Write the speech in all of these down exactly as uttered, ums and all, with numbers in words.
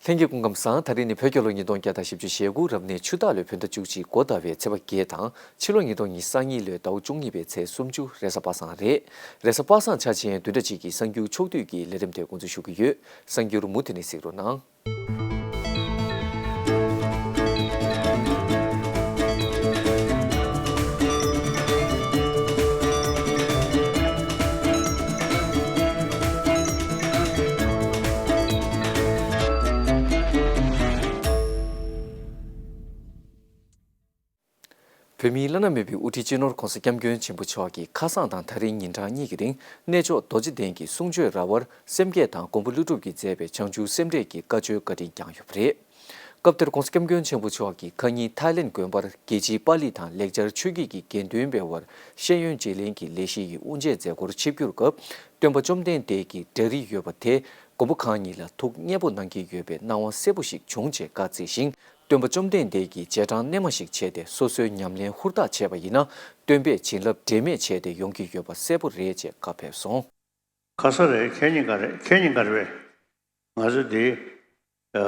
ལྷན་རྒྱས་སྐུ་ཁམས་བཟང་། ད་རིང་ནི་བོད་རྒྱལ་ལོ་ཉིས་སྟོང་བརྒྱ་དང་བཞི་བཅུ་ཞེ་དགུ་རབ་གནས་ཆུ་སྟག་ལོའི་བོད་ཟླ་བཅུ་གཅིག་འགོ་ཟླ་བའི་ཚེས་པ་བརྒྱད་དང་ཕྱི་ལོ་ཉིས་སྟོང་ཉི་ཤུ་རྩ་གཉིས་ལོའི་ཟླ་བ་བཅུ་གཉིས་པའི་ཚེས་སུམ་ཅུ་རེས་གཟའ་པ་སངས་རེད། རེས་གཟའ་པ་སངས་འཆར་ཅན་བདུན་ཕྲག་གཅིག་གི་གསར་འགྱུར་ཕྱོགས་བསྡུས་ཀྱི་ལས་རིམ་དེ་འགོ་འཛུགས་ཞུ་གི་ཡོད། གསར་འགྱུར་མུ་མཐུད་ནས་གཟིགས་རོགས་གནང་། བོད་མིའི་བླ་ན་མེད་པའི་དབུ་ཁྲིད་སྤྱི་ནོར་༧གོང་ས་༧སྐྱབས་མགོན་ཆེན་པོ་མཆོག་གིས་ཁ་སང་དང་ད་རིང་ཉིན་གྲངས་གཉིས་ཀྱི་རིང་གནས་མཆོག་རྡོ་རྗེ་གདན་གྱི་གསུང་ཆོས་ར་བར་སེམས་བསྐྱེད་དང་མགོན་པོ་ཀླུ་སྒྲུབ་ཀྱིས་མཛད་པའི་བྱང་ཆུབ་སེམས་འགྲེལ་གྱི་བཀའ་ཆོས་བཀའ་དྲིན་བསྐྱངས་ཡོད་པ་རེད། སྐབས་དེར་༧གོང་ས་༧སྐྱབས་མགོན་ཆེན་པོ་མཆོག་གིས་ཁ་ཉིན་ཐའི་ལེན་དགོན་པར་རྒྱལ་སྤྱིའི་པཱ་ལི་དང་ལེགས་སྦྱར་ཆོས་བརྒྱུད་ཀྱི་དགེ་འདུན་པའི་དབར་ཤེས་ཡོན་བརྗེ་ལེན་གྱི་ལས་གཞི་ཡི་དབུ་འབྱེད་མཛད་སྒོར་ཆིབས་བསྒྱུར་སྐབས། སྟོན་པ་བཅོམ་ལྡན་འདས་ཀྱི་འདྲ་རིས་ཡོད་པ་དེ་མགོན་པོ་གང་ཉིད་ལ་ཐུགས་མཉེས་པོ་གནང་གི་ཡོད་པའི་སྣང་བ་གསལ་པོ་ཞིག་བྱུང་ཅེས་བཀའ་བསྩལ་ཞིང་། སྟོན་པ་བཅོམ་ལྡན་འདས་ཀྱིས་རྗེས་འབྲང་རྣལ་མ་ཞིག་བྱས་ཏེ་སོ་སོའི་ཉམས་ལེན་ཧུར་ཐག་བྱས་པ་ཡིན་ན། སྟོན་པས་བྱིན་རླབས་འབྲལ་མེད་བྱས་ཏེ་ཡོང་གི་ཡོད་པ་གསལ་པོ་རེད་ཅེས་བཀའ་ཕེབས་སོང་། ཁ་ས་རེད། ཁྱེད་གཉིས་ཀ་རེད། ཁྱེད་གཉིས་ཀ་རེད་པས། ང་ཚོ་འདི་ཨ་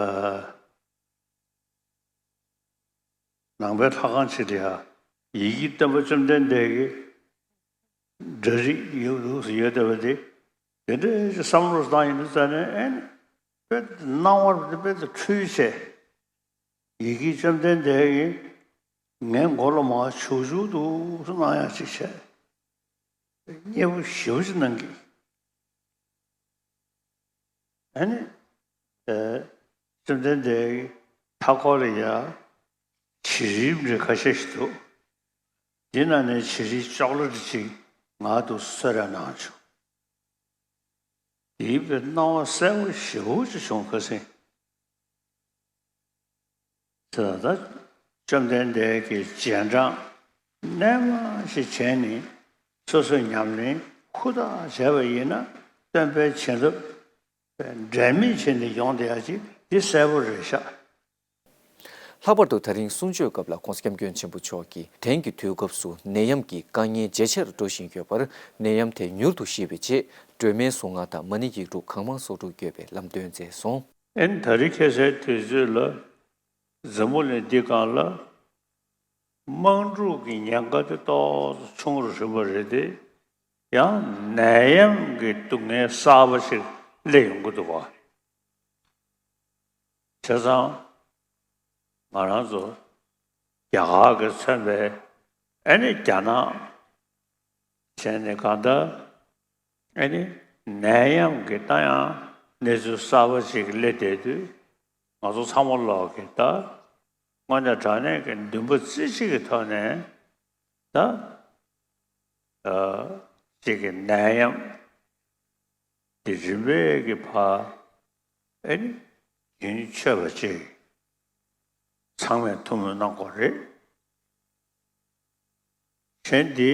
ནང་པའི་ལྷ་ཁང་ཅིག་ལ་ཡ་ཡི་གེ་སྟོན་པ་བཅོམ་ལྡན་འདས་ཀྱི་འདྲ་རིས་ཡོད་འདུག་ཟེར་ཡོད་བསྡད་པ་དེ། དེ་འདྲའི་བསམ་བློ་བཏང་ཡིན་དུས་ཙ་ནས་ཨེ་ནི་དཔེ་སྣང་བར་དེ་དཔེ་འཁྲུལ་བྱས། ཡ་གི་བཅོམ་ལྡན་འདས་ཀྱིས་ངའི་མགོ་ལ་མར་བྱུག་བྱུག་འདུག་སེ་གནང་ཡག་ཅིག་བྱས། མཉེས་པོ་ཞེ་པོ་ཅིག་གནང་གི། ཨ་ནི། ཨེ། བཅོམ་ལྡན་འདས་ཀྱི་མཐའ་འཁོར་ལ་ཡ་བྱི་རིལ་འདྲ་ཁ་ཤས་ཤིག་འདུག་འདི་ནང་ནས་བྱི་རིལ་ཅོག་ལེ་འདྲ་ཅིག་ང་འདུག་སེ་གསོལ་རས་གནང་བྱུང་། དེའི་དཔེ་སྣང་བ་གསལ་པོ་ཞེ་པོ་ཅིག་བྱུང་། ཁ་སང་། ད་ལྟ་བཅོམ་ལྡན་འདས་ཀྱི་རྗེས་འབྲང་རྣལ་མ་ཞིག་བྱས་ནས་སོ་སོའི་ཉམས་ལེན་ཧུར་ཐག་བྱས་པ་ཡིན་ན་སྟོན་པའི་བྱིན་རླབས་འབྲལ་མེད་བྱས་ནས་ཡོང་བསྡད་ཡག་ཅིག་འདི་གསལ་པོ་རེད་ཤག་ལྷག་པར་དུ་ད་རིང་གསུང་ཆོས་སྐབས་ལ་༧གོང་ས་༧སྐྱབས་མགོན་ཆེན་པོ་མཆོག་གིས་དེང་གི་དུས་སྐབས་སུ་ནད་ཡམས་ཀྱི་དཀའ་ངལ་ཇེ་ཆེར་འགྲོ་བཞིན་ཡོད་པར། ནད་ཡམས་དེ་མྱུར་དུ་ཞི་བའི་ཆེད་སྒྲོལ་མའི་གཟུངས་སྔགས་དང་མ་ཎི་ཡིག་དྲུག་གང་མང་གསོག་སྒྲུབ་དགོས་པའི་ལམ་སྟོན་མཛད་སོང་། ཨེ་ནི་ད་རེས་ཁ་སང་དུས་ཚོད་ལ་འཛམ་བུ་གླིང་འདི་སྒང་ལ་དམག་འཁྲུག་གི་ཉེན་ཁ་དེ་ཏོག་ཙམ་ཆུང་རུ་ཕྱིན་པ་རེད་དེ། ཡང་ནད་ཡམས་ཀྱི་སྡུག་བསྔལ་གསར་པ་ཞིག་སླེབས་ཡོང་གི་འདུག་ག་བྱས་ཙང་ང་རང་ཚོ་རྒྱ་གར་གྱིས་མཚོན་པའི་ཨེ་ནི་རྒྱ་ནག་བྱས་ནས་གང་ལྟར་ཨེ་ནི་ནད་ཡམས་ཀྱི་ད་ཡང་གནས་ཚུལ་གསར་པ་ཞིག་སླེབས་བསྡད་དུས། ང་ཚོ་ཚང་མ་ལོག་གིས་ད་དངོས་གནས་དྲང་གནས་ཀྱི་འདུན་པ་རྩེ་གཅིག་གི་ཐོག་ནས་ད་ཨ་ཅིག་གི་ནད་ཡམས་འདི་རིམ་པས་ཀྱི་བར་ཨེ་ནི་རྒྱུན་ཆད་པ་ཅིག་ཚང་མས་ཐུགས་སྨོན་གནང་དགོས་རེད། གཞན་འདི་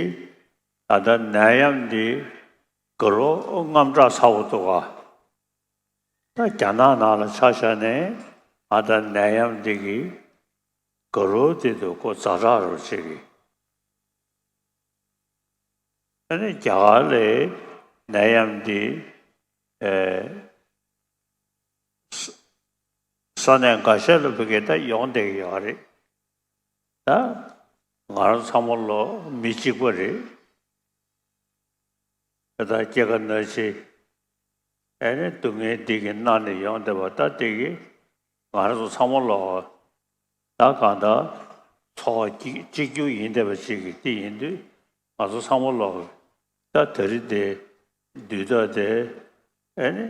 ད་ལྟ་ནད་ཡམས་འདི་དགུང་ལོ་ལྔ་བཅུ་ཚ་བོ་འདུག་ག་ད་རྒྱ་ནག་ནང་ལ་ཆ་བཞག་ནས་ད་ལྟ་ནད་ཡམས་འདི་གི་དགུང་ལོ་དེ་དུས་ཁོ་ཛ་དྲག་རུ་བྱེད་ཀྱི། ཨ་ནི་རྒྱ་གར་ལ་ནད་ཡམས་འདི་ཨེ་ས་ས་གནས་འགའ་ཤས་ལ་ཕ་གི་ད་ཡོང་བསྡད་ཀྱི་ཡོད་རེད། ད་ང་རང་ཚང་མ་ལོ་མི་གཅིག་པ་རེད། ད་སྐྱེ་རྒ་ན་འཆི་ཨེ་ནི་སྡུག་བསྔལ་འདི་གི་མནར་ནས་ཡོང་བསྡད་པ་ད་འདི་གི་ང་རང་ཚོ་ཚང་མ་ལོ་ད་གང་ལྟར་འཚོ་བ་གཅིག་གཅིག་གྱུར་ཡིན་བསྡད་པ་ཅིག་གི་འདི་ཡིན་དུས་ང་ཚོ་ཚང་མ་ལོ་ད་ད་རེས་འདི་དུས་ད་དེ་ཨེ་ནི་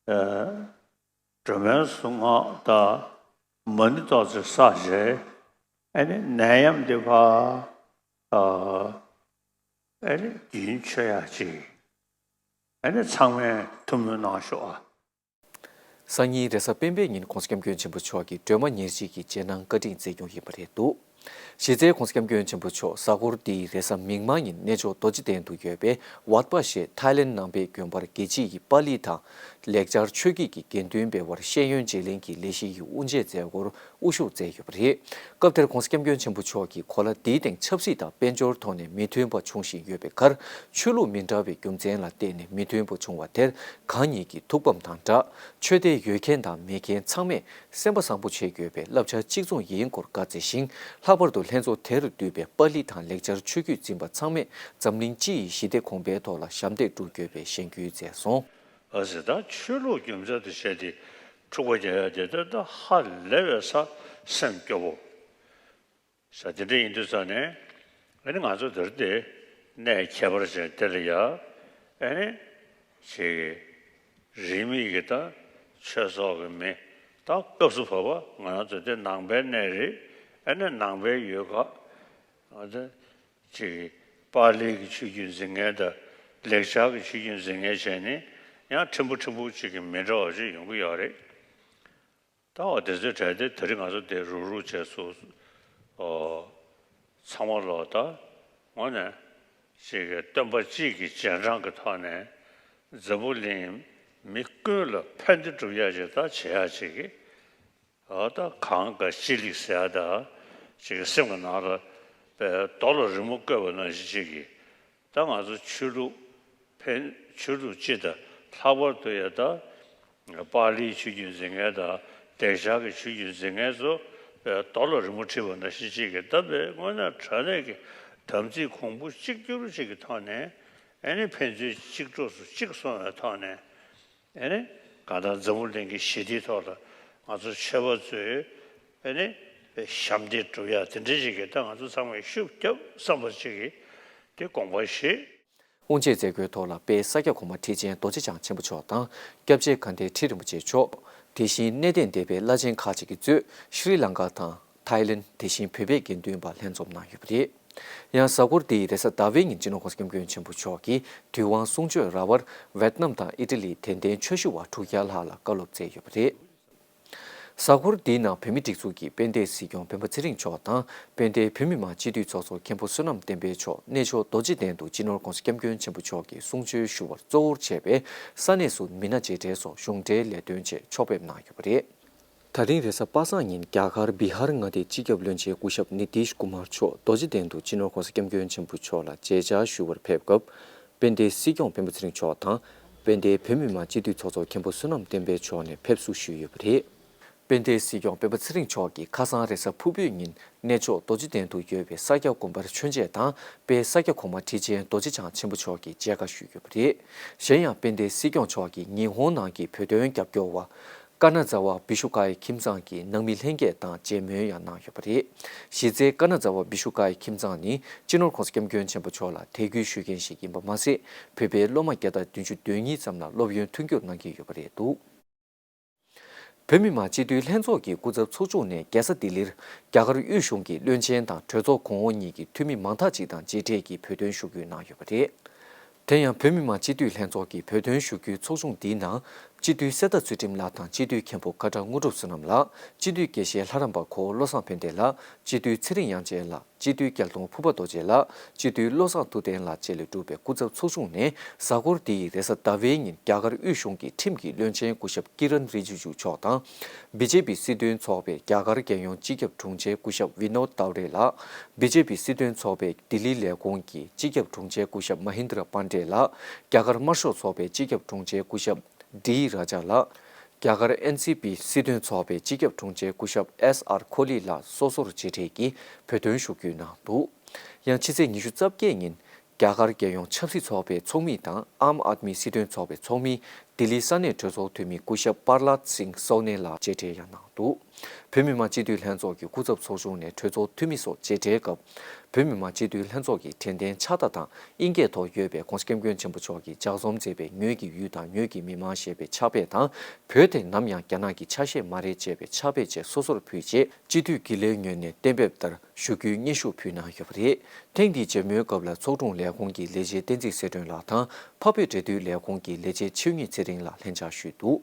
ཨ་སྒྲོལ་མའི་གཟུངས་སྔགས་དང་མ་ཎི་ཏོག་ཙམ་བསགས་བྱས་ཨེ་ནི་ནད་ཡམས་འདི་ཕར་ཨ་ཨེ་ནི་རྒྱུན་ཆད་ཡག་ཅིག་ཨེ་ནི་ཚང་མས་ཐུགས་སྨོན་གནང་ཤོག་ཨ། སང་ཉིན་རེས་གཟའ་སྤེན་པའི་ཉིན་༧གོང་ས་༧སྐྱབས་མགོན་ཆེན་པོ་མཆོག་གིས་སྒྲོལ་མ་ཉེར་གཅིག་གི་རྗེས་གནང་བཀའ་དྲིན་སྩལ་རྒྱུ་ཡིན་པ་རེད་འདུག་གཞི་རྩའི་༧གོང་ས་༧སྐྱབས་མགོན་ཆེན་པོ་མཆོག་གཟའ་འཁོར་འདིའི་རེས་གཟའ་མིག་དམར་ཉིན་གནས་མཆོག་རྡོ་རྗེ་གདན་དུ་ཡོད་པའི་ཝཱད་པ་ཞེས་ཐའི་ལེན་ནང་པའི་དགོན་པར་རྒྱལ་སྤྱི་ཡི་པཱ་ལི་དང་ལེགས་སྦྱར་ཆོས་བརྒྱུད་ཀྱི་དགེ་འདུན་པའི་དབར་ཤེས་ཡོན་བརྗེ་ལེན་གྱི་ལས་གཞི་ཡི་དབུ་འབྱེད་མཛད་སྒོར་དབུ་བཞུགས་མཛད་ཡོད་པ་རེད། སྐབས་དེར་༧གོང་ས་༧སྐྱབས་མགོན་ཆེན་པོ་མཆོག་གིས་གོ་ལ་འདིའི་སྟེང་ཆབ་སྲིད་དང་དཔལ་འབྱོར་ཐོག་ནས་མི་མཐུན་པ་འབྱུང་བཞིན་ཡོད་པའི་ཁར། ཆོས་ལུགས་མི་འདྲ་བའི་རྒྱུ་མཚན་ལ་བརྟེན་ནས་མི་མཐུན་པ་བྱུང་བ་དེར་གང་ཉིད་ཀྱི་ཐུགས་ཕམ་དང་སྦྲགས། ཆོས་དད་ཡོད་མཁན་དང་མེད་མཁན་ཚང་མས་སེམས་པ་བཟང་པོ་བྱེད་དགོས་པའི་བསླབ་བྱ་གཅིག་མཚུངས་ཡིན་སྐོར་བཀའ་སྩལ་ཞིང་། ལྷག་པར་དུ་ལྷན་ཚོགས་དེར་འདུས་པའི་པཱ་ལི་དང་ལེགས་སྦྱར་ཆོས་བརྒྱུད་འཛིན་པ་ཚང་མས་འཛམ་གླིང་སྤྱི་ཡི་ཞི་བདེ་གོང་འཕེལ་ཐོག་ལ་ཞབས་འདེགས་སྒྲུབ་དགོས་པའི་གཞེན་སྐུལ་མཛད་སོང་། ཨ་ཙི། ད་ཆོས་ལུགས་རྒྱུ་མཚན་དུ་བྱས་ཏེ་འཁྲུག་པ་རྒྱག་ཡ་དེ་ད་ཧ་ལས་པའི་ས་སེམས་སྐྱོ་བོ། ས་དེ་འདྲ་ཡིན་དུས་ཙང་ནས་ཨ་ནི་ང་ཚོ་འདིར་དེ་གནས་ཁྱད་པར་ཅན་དེ་ལ་ཡ་ཨ་ནི་ཅིག་རིས་མེད་ཀྱི་ད་ཆོས་ཚོགས་ཀྱི་མི་ད་སྐབས་སུ་བབ་པ་ང་རང་ཚོ་དེ་ནང་པའི་གནས་རེད། ཨ་ནི་ནང་པའི་ཡུལ་ཁག་ང་ཚོ་ཅིག་པཱ་ལིའི་གི་ཆོས་བརྒྱུད་འཛིན་མཁན་དང་ལེགས་སྦྱར་གྱི་ཆོས་བརྒྱུད་འཛིན་མཁན་བྱས་ནས་ཡང་ཕྲན་བུ་ཕྲན་བུ་ཅིག་གི་མི་འདྲ་བ་ཅིག་ཡོང་གི་ཡོད་རེད། ད་འོ་དེ་ཚོའི་གྲས་དེ་དེ་རིང་ང་ཚོ་དེ་རུག་རུག་བྱས་སུ་ཨོ་ཚང་མ་ལོ་ད་དངོས་གནས་ཅིག་གི་སྟོན་པ་གཅིག་གི་རྗེས་འབྲང་གི་ཐོག་ནས་འཛམ་བུ་གླིང་མི་ཀུན་ལ་ཕན་བདེ་སྒྲུབ་ཡ་ཅིག་ད་བྱེད་ཡ་ཅིག་གི་ཨོ་ད་གང་ག་ཅི་ལིག་ཟེར་ཡ་ད་ཅིག་གི་སེམས་ཀྱི་ནང་ལ་པའི་རྡོ་ལ་རི་མོ་བརྐོས་པ་ནང་བཞིན་ཅིག་གི་ད་ང་ཚོ་ཆོས་ལུགས་ཕན་ཆོས་ལུགས་སྤྱི་དང་ལྷག་པར་དུ་ཡ་ད་པཱ་ལིའི་ཆོས་བརྒྱུད་འཛིན་མཁན་དང་ལེགས་སྦྱར་གྱི་ཆོས་བརྒྱུད་འཛིན་མཁན་ཚོ་རྡོ་ལ་རི་མོ་བྲིས་པ་ནང་བཞིན་ཅིག་གི་ད་པའི་དངོས་གནས་དྲང་གནས་ཀྱི་དམ་ཚིག་གོང་བུ་གཅིག་གྱུར་ཅིག་གི་ཐོག་ནས་ཨ་ནི་ཕན་ཚུན་གཅིག་གྲོགས་སུ་གཅིག་སོང་བའི་ཐོག་ནས་ཨ་ནི་གང་ལྟར་འཛམ་བུ་གླིང་གི་ཞི་བདེའི་ཐོག་ལ་ང་ཚོ་ཆོས་པ་ཚོས་ཨ་ནི་ཞབས་འདེགས་སྒྲུབ་ཡ་དེ་འདྲ་ཅིག་གི་ད་ང་ཚོ་ཚང་མས་ཤུགས་རྒྱབ་བསམ་པ་ཅིག་གི་དེ་དགོངས་པ་བཞེས། དབུ་འབྱེད་མཛད་སྒོའི་ཐོག་ལ་དཔལ་ས་སྐྱ་གོང་མ་ཁྲི་ཆེན་རྡོ་རྗེ་འཆང་ཆེན་པོ་མཆོག་དང་སྐྱབས་རྗེ་དགའ་ལྡན་ཁྲི་རིན་པོ་ཆེ་མཆོག་དེ་བཞིན་གནས་བརྟན་སྡེ་པའི་བླ་ཆེན་ཁག་ཅིག་གིས་གཙོས་ཤྲི་ལང་ཀ་དང་ཐའི་ལེན། དེ་བཞིན་བོད་པའི་དགེ་འདུན་པ་ལྷན་འཛོམས་གནང་ཡོད་པ་རེད། ཡང་གཟའ་འཁོར་འདིའི་རེས་གཟའ་ཟླ་བའི་ཉིན་སྤྱི་ནོར་༧གོང་ས་༧སྐྱབས་མགོན་ཆེན་པོ་མཆོག་གིས་དུས་དབང་གསུང་ཆོས་ར་བར་ཝེད་ནམ་དང་ཨི་ཊ་ལིའི་དད་ལྡན་ཆོས་ཞུ་བ་དྲུག་བརྒྱ་ལྷག་ལ་བཀའ་སློབ་སྩལ་ཡོད་པ་རེད། གཟའ་འཁོར་འདིའི་ནང་བོད་མིའི་སྒྲིག་འཛུགས་ཀྱི་དཔལ་ལྡན་སྲིད་སྐྱོང་སྤེན་པ་ཚེ་རིང་མཆོག་དང་དཔལ་ལྡན་བོད་མི་མང་སྤྱི་འཐུས་ཚོགས་གཙོ་མཁན་པོ་བསོད་ནམས་བསྟན་འཕེལ་མཆོག་གནས་མཆོག་རྡོ་རྗེ་གདན་དུ་སྤྱི་ནོར་༧གོང་ས་༧སྐྱབས་མགོན་ཆེན་པོ་མཆོག་གི་གསུང་ཆོས་ཞུ་བར་གཙོ་བོར་བྱས་པའི་ས་གནས་སུ་མི་སྣ་མཇལ་འཕྲད་སོགས་གཞུང་འབྲེལ་ལས་དོན་ཆེད་ཕྱོགས་ཕེབས་གནང་ཡོད་པ་རེད། ད་རིང་རེས་གཟའ་པ་སངས་ཉིན་རྒྱ་གར་བི་ཧར་མངའ་སྡེའི་སྤྱི་ཁྱབ་བློན་ཆེན་སྐུ་ཞབས་ནི་ཏིཤ་ཀུ་མར་མཆོག་རྡོ་རྗེ་གདན་དུ་སྤྱི་ནོར་༧གོང་ས་༧སྐྱབས་མགོན་ཆེན་པོ་མཆོག་ལ་མཇལ་བཅར་ཞུ་བར་ཕེབས་སྐབས། དཔལ་ལྡན་སྲིད་སྐྱོང་སྤེན་པ་ཚེ་རིང་མཆོག་དང་། དཔལ་ལྡན་བོད་མི་མང་སྤྱི་འཐུས་ཚོགས་གཙོ་མཁན་པོ་བསོད་ནམས་བསྟན་འཕེལ་མཆོག་ནས་ཕེབས་བསུ་ཞུས་ཡོད་པ་རེད། དཔལ་ལྡན་སྲིད་སྐྱོང་སྤེན་པ་ཚེ་རིང་མཆོག་གིས་ཁ་སང་རེས་གཟའ་ཕུར་བུའི་ཉིན་གནས་མཆོག་རྡོ་རྗེ་གདན་དུ་ཡོད་པའི་ས་སྐྱ་དགོན་པར་མཆོད་མཇལ་དང་དཔལ་ས་སྐྱ་གོང་མ་ཁྲི་ཆེན་རྡོ་རྗེ་འཆང་ཆེན་པོ་མཆོག་གིས་མཇལ་ཁ་ཞུས་ཡོད་པ་རེད། གཞན་ཡང་དཔལ་ལྡན་སྲིད་སྐྱོང་མཆོག་གིས་ཉི་ཧོང་ནང་གི་བོད་དོན་རྒྱབ་སྐྱོར་བ། ཀ་ན་ཛ་བ་བི་ཤུ་ཀ་ཡི་ཁྱིམ་ཚང་གི་ནང་མི་ལྷན་རྒྱས་དང་མཇལ་མོལ་ཡང་གནང་ཡོད་པ་རེད། གཞི་རྩའི་ཀ་ན་ཛ་བ་བི་ཤུ་ཀ་ཡི་ཁྱིམ་ཚང་ནི་སྤྱི་ནོར་༧གོང་ས་༧སྐྱབས་མགོན་ཆེན་པོ་མཆོག་ལ་དད་གུས་ཞུ་མཁན་ཞིག་ཡིན་པ་མ་ཟད། བོད་པའི་སློབ་མ་བརྒྱ་དང་བདུན་ཅུ་དོན་གཉིས་ཙམ་ལ་སློབ་ཡོན་མཐུན་འགྱུར་གནང་གི་ཡོད་པ་རེད་འདུག་བོད་མི་མང་སྤྱི་འཐུས་ལྷན་ཚོགས་ཀྱི་སྐུ་ཚབ་ཚོགས་ཆུང་ནས་རྒྱལ་ས་ལྡི་ལིར་རྒྱ་གར་དབུས་གཞུང་གི་བློན་ཆེན་དང་གྲོས་ཚོགས་གོང་འོག་གཉིས་ཀྱི་འཐུས་མི་མང་དག་ཅིག་དང་མཇལ་འཕྲད་ཀྱིས་བོད་དོན་ཞུ་སྐུལ་གནང་ཡོད་པ་རེད། དེ་ཡང་བོད་མི་མང་སྤྱི་འཐུས་ལྷན་ཚོགས་ཀྱི་བོད་དོན་ཞུ་སྐུལ་ཚོགས་ཆུང་འདིའི་ནང་སྤྱི་འཐུས་གསེར་རྟ་ཚུལ་ཁྲིམས་ལགས་དང་སྤྱི་འཐུས་མཁན་པོ་ཀ་ཊ་དངོས་གྲུབ་བསོད་ནམས་ལགས། སྤྱི་འཐུས་དགེ་བཤེས་ལྷ་རམས་པ་ཁོ་བོ་བློ་བཟང་ཕན་བདེ་ལགས། སྤྱི་འཐུས་ཚེ་རིང་དབྱངས་ཅན་ལགས། སྤྱི་འཐུས་རྒྱལ་མཐོང་ཕུར་པ་རྡོ་རྗེ་ལགས། སྤྱི་འཐུས་བློ་བཟང་ཐུབ་བསྟན་ལགས་བཅས་ལས་གྲུབ་པའི་སྐུ་ཚབ་ཚོགས་ཆུང་ནས་གཟའ་འཁོར་འདིའི་རེས་གཟའ་ཟླ་བའི་ཉིན་རྒྱ་གར་དབུས་གཞུང་གི་ཁྲིམས་ཀྱི་བློན་ཆེན་སྐུ་ཞབས་ཀི་རན་རི་ཇི་ཇུ་མཆོག་དང་། བི་ཇེ་པི་སྲིད་དོན་ཚོགས་པའི་རྒྱ་གར་རྒྱལ་ཡོངས་སྤྱི་ཁྱབ་དྲུང་ཆེ་སྐུ་ཞབས་ཝི་ནོད་ཏའོ་རེ་ལགས། བི་ཇེ་པི་སྲིད་དོན་ཚོགས་པའི་ལྡི་ལི་ལས་ཁུངས་ཀྱི་སྤྱི་ཁྱབ་དྲུང་ཆེ་སྐུ་ཞབས་མ་ཧིན་དྲ་པན་ཌེ་ལགས། རྒྱ་གར་དམར་ཤོག་ཚོགས་པའི་སྤྱི་ཁྱབ་དྲུང་ཆེ་སྐུ་ཞབས་ཌི་ར་ཇ་ལགས། རྒྱ་གར་ཨེན་སི་པི་སྲིད་དོན་ཚོགས་པའི་སྤྱི་ཁྱབ་དྲུང་ཆེ་སྐུ་ཞབས་ཨེས་ཨར་ཁོ་ལི་ལགས་སོ་སོར་མཇལ་འཕྲད་ཀྱིས་བོད་དོན་ཞུ་སྐུལ་གནང་འདུག་ཡང་ཕྱི་ཚེས་ཉི་ཤུ་རྩ་བརྒྱད་ཉིན་རྒྱ་གར་རྒྱལ་ཡོངས་ཆབ་སྲིད་ཚོགས་པའི་ཚོགས་མི་དང་ཨམ་ཨད་མི་སྲིད་དོན་ཚོགས་པའི་ཚོགས་མི། ལྡི་ལི་ས་གནས་གྲོས་ཚོགས་འཐུས་མི་སྐུ་ཞབས་པར་ལཱད་སིང་སོ་ནེ་ལགས་མཇལ་འཕྲད་ཡང་གནང་འདུག་བོད་མི་མང་སྤྱི་འཐུས་ལྷན་ཚོགས་ཀྱི་སྐུ་ཚབ་ཚོགས་ཆུང་ནས་གྲོས་ཚོགས་འཐུས་མི་སོགས་མཇལ་འཕྲད་སྐབས། བོད་མི་མང་སྤྱི་འཐུས་ལྷན་ཚོགས་ཀྱི་དྲན་རྟེན་ཕྱག་རྟགས་དང་ཨིན་སྐད་ཐོག་ཡོད་པའི་༧གོང་ས་༧སྐྱབས་མགོན་ཆེན་པོ་མཆོག་གིས་ལྗགས་རྩོམ་མཛད་པའི་ངོས་ཀྱི་ཡུལ་དང་ངོས་ཀྱི་མི་མང་ཞེས་པའི་ཕྱག་དཔེ་དང་། བོད་དེ་ནམ་ཡང་རྒྱ་ནག་གི་ཆ་ཤས་མ་རེད་ཅེས་པའི་ཕྱག་དཔེ་བཅས་སོ་སོར་ཕུལ་རྗེས་སྤྱི་འཐུས་དགེ་ལེགས་ངོས་ནས་གཏན་འབེབས་ལྟར་ཞུ་སྐུལ་སྙན་ཞུ་ཕུལ་གནང་ཡོད་པ་རེད། ཐེངས་འདིའི་མཇལ་མོལ་སྐབས་ལ་ཚོགས་དྲུང་ལས་ཁུངས་ཀྱི་ལས་བྱེད་བསྟན་འཛིན་ཚེ་སྒྲོན་ལགས་དང་འཕགས་བོད་འབྲེལ་མཐུད་ལས་ཁུངས་ཀྱི་ལས་བྱེད་ཆོས་ཉིད་ཚེ་རིང་ལགས་ལྷན་བཅར་ཞུས་འདུག་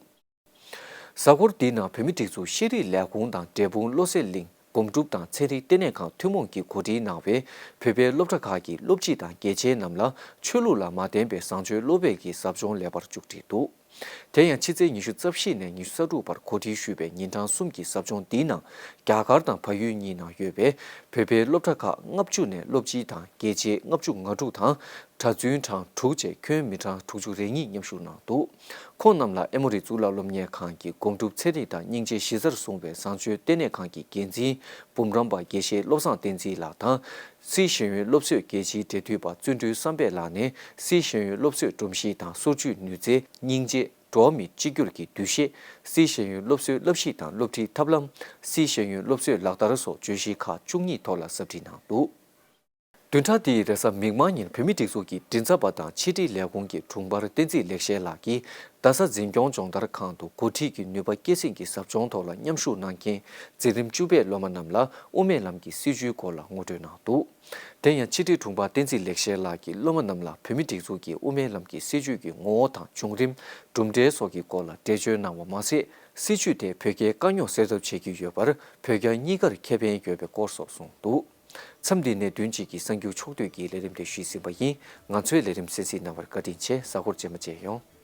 གཟའ་འཁོར་འདིའི་ནང་བོད་མིའི་སྒྲིག་འཛུགས་ཤེས་རིག་ལས་ཁུངས་དང་འབྲས་སྤུངས་བློ་གསལ་གླིང་། སྒོམ་སྒྲུབ་དང་ཚན་རིག་ལྟེ་གནས་ཁང་ཐུན་མོང་གིས་གོ་སྒྲིག་གནང་བའི་བོད་པའི་སློབ་གྲྭ་ཁག་གི་སློབ་སྤྱི་དང་དགེ་ཆེ་རྣམས་ལ་ཆོས་ལུགས་ལ་མ་བརྟེན་པའི་བཟང་སྤྱོད་སློབ་དཔེ་གི་ཟབ་སྦྱོང་ལེགས་པར་མཇུག་བསྒྲིལ་འདུག། དེ་ཡང་ཕྱི་ཚེས་ཉི་ཤུ་རྩ་བཞི་ནས་ཉི་ཤུ་རྩ་དྲུག་བར་གོ་སྒྲིག་ཞུས་པའི་ཉིན་གྲངས་གསུམ་གྱི་ཟབ་སྦྱོང་འདིའི་ནང་རྒྱ་གར་དང་བལ་ཡུལ་གཉིས་ནང་ཡོད་པའི་བོད་པའི་སློབ་གྲྭ་ཁག་ལྔ་བཅུ་ནས་སློབ་སྤྱི་དང་དགེ་ཆེ་ལྔ་བཅུ་ང་དྲུག་དང་། གྲྭ་བཙུན་གྲངས་དྲུག་བཅས་ཁྱོན་མི་གྲངས་དྲུག་ཅུ་རེ་གཉིས་མཉམ་ཞུགས་གནང་འདུག། ཁོང་རྣམས་ལ་ཨེ་མོ་རི་གཙུག་ལག་སློབ་གཉེར་ཁང་གི་སྒོམ་སྒྲུབ་ཚན་རིག་དང་སྙིང་རྗེ་གཞི་རྩར་བཟུང་བའི་བཟང་སྤྱོད་ལྟེ་གནས་ཁང་གི་འགན་འཛིན་འབུམ་རམས་པ་དགེ་བཤེས་བློ་བཟང་བསྟན་འཛིན་ལགས་དང་། སིའི་ཤེས་ཡོན་སློབ་གསོའི་རྒྱལ་སྤྱིའི་འབྲེལ་མཐུད་པ་བརྩོན་འགྲུས་བསམ་འཕེལ་ལགས་ནས་སིའི་ཤེས་ཡོན་སློབ་གསོའི་སྒྲོམ་གཞི་དང་སོར་ཆུད་ནུས་རྩལ། སྙིང་རྗེ། འགྲོ་བ་མིའི་གཅིག་གྱུར་གྱི་འདུ་ཤེས། སིའི་ཤེས་ཡོན་སློབ་གསོའི་བསླབ་གཞི་དང་སློབ་ཁྲིད་ཐབས་ལམ། སིའི་ཤེས་ཡོན་སློབ་གསོའི་ལག་བསྟར་སོགས་བརྗོད་གཞི་ཁག་བཅུ་གཉིས་ཐོག་ལ་ཟབ་ཁྲིད་གནང་འདུག། བདུན་ཕྲག་འདིའི་རེས་གཟའ་མིག་དམར་ཉིན་བོད་མིའི་སྒྲིག་འཛུགས་ཀྱི་མགྲིན་ཚབ་པ་དང་ཕྱི་དྲིལ་ལས་ཁུངས་ཀྱི་དྲུང་འཕར་བསྟན་འཛིན་ལེགས་བཤད་ལགས་ཀྱིས་རྡ་ས་འཛིན་སྐྱོང་སྦྱོང་བརྡར་ཁང་དུ་འགོ་ཁྲིད་ཀྱི་ནུས་པ་སྐྱེད་སྲིང་གི་ཟབ་སྦྱོང་ཐོག་ལ་མཉམ་ཞུགས་གནང་མཁན་འཛིན་རིམ་བཅུ་པའི་སློབ་མ་རྣམས་ལ་དབུ་མའི་ལམ་གྱི་སྲིད་བྱུས་སྐོར་ལ་ངོ་སྤྲོད་གནང་འདུག། དེ་ཡང་ཕྱི་དྲིལ་དྲུང་འཕར་བསྟན་འཛིན་ལེགས་བཤད་ལགས་ཀྱིས་སློབ་མ་རྣམས་ལ་བོད་མིའི་སྒྲིག་འཛུགས་ཀྱི་དབུ་མའི་ལམ་གྱི་སྲིད་བྱུས་ཀྱི་ངོ་བོ་དང་བྱུང་རིམ། གྲུབ་འབྲས་སོགས་ཀྱི་སྐོར་ལ་འགྲེལ་བརྗོད་གནང་བ་མ་ཟད། སྲིད་བྱུས་དེ་བོད་རྒྱའི་དཀའ་རྙོག་སེལ་ཐབས་བྱེད་ཀྱི་ཡོད་པར་བོད་རྒྱ་གཉིས་ཀར་ཁེ་ཕན་ཡོད་པའི་སྐོར་སོགས་གསུངས་འདུག། མཚམས་འདི་ནས་བདུན་གཅིག་གི་གསར་འགྱུར་ཕྱོགས་བསྡུས་ཀྱི་ལས་རིམ་དེ་ཞུས་ཟིན་པ་ཡིན། ང་ཚོའི་ལས་རིམ་གསན་གཟིགས་གནང་བར་བཀའ་དྲིན་ཆེ། གཟའ་འཁོར་རྗེས་མ་མཇལ་ཡོང་།